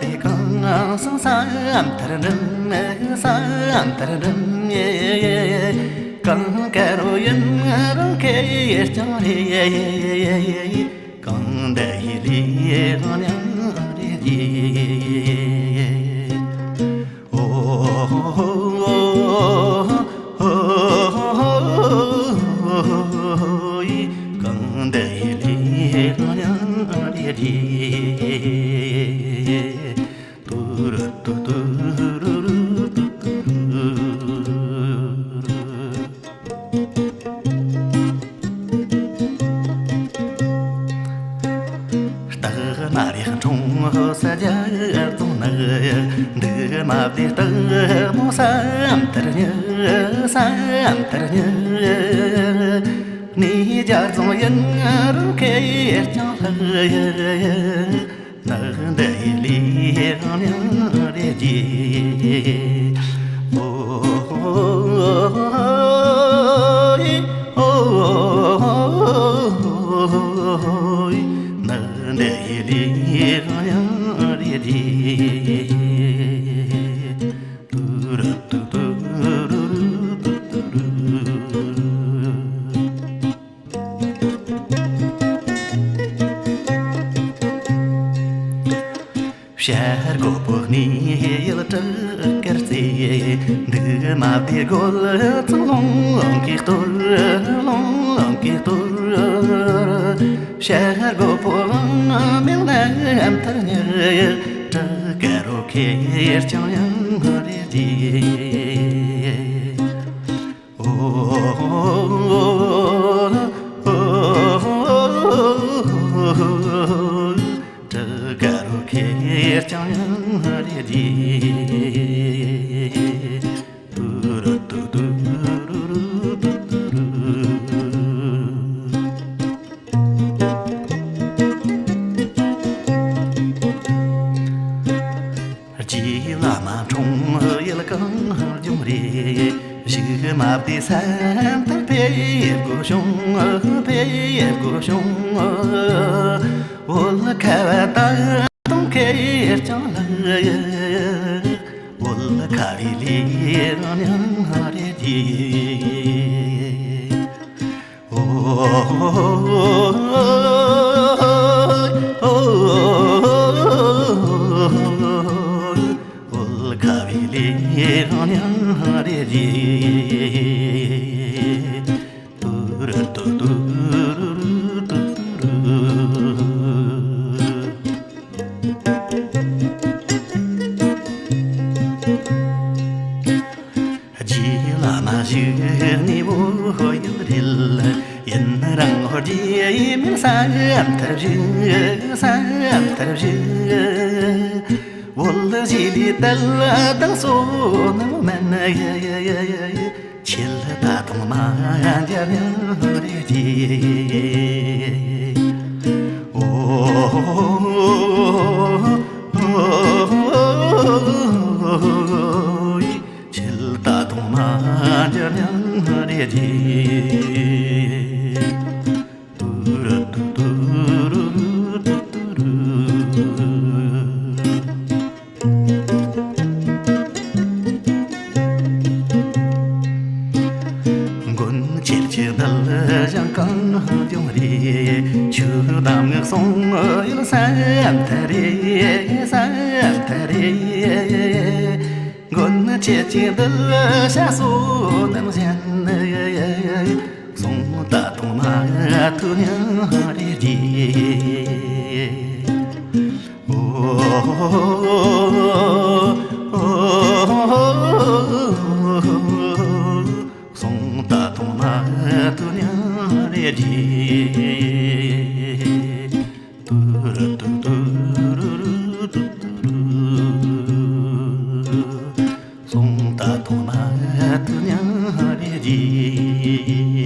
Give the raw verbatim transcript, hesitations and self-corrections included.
གང་སང་ས་མཐར་འགྲིམ་ས་མཐར་འགྲིམ། གང་དཀར་རོ་ཡིན་རང་ཁེར་རྐྱང་རེད། གང་འདི་ཡི་ལས་རང་ཉམས་རེད། ཨོ་ཧོ་ཧོ་ཧོ་ཧོ། གང་འདི་ཡི་ལས་རང་ཉམས་རེད། ཏུ་རུ་ཏུ་ཏུ་རུ་རུ་ཏུ་ཏུ་རུ། སྟག་སྣ་རེ་འཁྲུངས་ས་རྒྱ་རྫོང་ནག། འདི་མ་བདེ་སྟག་མོ་ས་མཐར་ཉི་ས་མཐར་ཉི། ནི་རྒྱ་རྫོང་ཡིན་རུང་ཁེར་རྐྱང་ལྷག། ནག་འདི་ལས་རང་ཉམས་རེད། ཨོ་ཧོ་ཧོ་ཧོ། ནག་འདི་ལས་རང་ཉམས་རེད། ཏུ་རུ་ཏུ་ཏུ་རུ་རུ་ཏུ་ཏུ་རུ། བྱ་རྒོད་པོ་གནས་ཡུལ་བྲག་དཀར་རྩེ། འདི་མ་བདེ་རྒོད་ཚང་ལོང་ལོང་གི་གཏོར། ལོང་ལོང་གི་གཏོར། བྱ་རྒོད་པོ་དབང་མེད་ལམ་མཐར་ཉར། བྲག་དཀར་རོ་ཁེར་རྐྱང་ཡང་རེད། ཨོ་ཧོ་ཧོ་ཧོ། བྲག་དཀར་རོ་ཁེར་རྐྱང་ཡང་རེད། ཏུ་རུ་ཏུ་ཏུ་རུ་རུ་ཏུ་ཏུ་རུ། རྗེ་བླ་མ་འཁྲུངས་ཡུལ་གངས་ལྗོངས་རེད། གཞུག་མ་བདེ་ས་མཐར་ཕེབས་དགོས་བྱུང་། ཕེབས་དགོས་བྱུང་། བོད་ཁ་བ་ད་དུང་ཁེར་རྐྱང་ལ། བོད་ཁ་བའི་ལས་རང་ཉམས་རེད། ཨོ་ཧོ་ཧོ་ཧོ། བོད་ཁ་བའི་ལས་རང་ཉམས་རེད། ཏུ་རུ་ཏུ་ཏུ་རུ་རུ་ཏུ་ཏུ་རུ། རྗེ་བླ་མ་བཞུགས་གནས་བོད་ཡུལ་རེད། ཡུན་རིང་ཧོར་རྗེ་མིན་ས་མཐར་བཞུགས། ས་མཐར་བཞུགས། བོད་གཞིས་ལས་དལ་དང་བསོད་ནམས་དམན། ཁྱེད་ད་དུང་མ་འབྱར་ཡང་རེད། ཨོ་ཧོ་ཧོ་ཧོ། ཁྱེད་ད་དུང་མ་འབྱར་ཡང་རེད། ཏུ་རུ་ཏུ་ཏུ་རུ་རུ་ཏུ་ཏུ་རུ། མགོན་ཁྱེད་ཀྱི་གདུལ་ཞིང་གངས་ལྗོངས་རེད། ཆོས་དང་ངག་གསུང་ཡུལ་ས་མཐར་རེད། ས་མཐར་རེད། མགོན་ཁྱེད་ཀྱི་གདུལ་བྱ་བསོད་ནམས་ཅན། གསུང་ད་དུང་མ་ཐུབ་ཡང་རེད། ཨོ་ཧོ་ཧོ་ཧོ། གསུང་ད་དུང་མ་ཐུབ་ཡང་རེད། ཏུ་རུ་ཏུ་ཏུ་རུ་རུ་ཏུ་ཏུ་རུ། གསུང་ད་དུང་མ་ཐུབ་ཡང་རེད།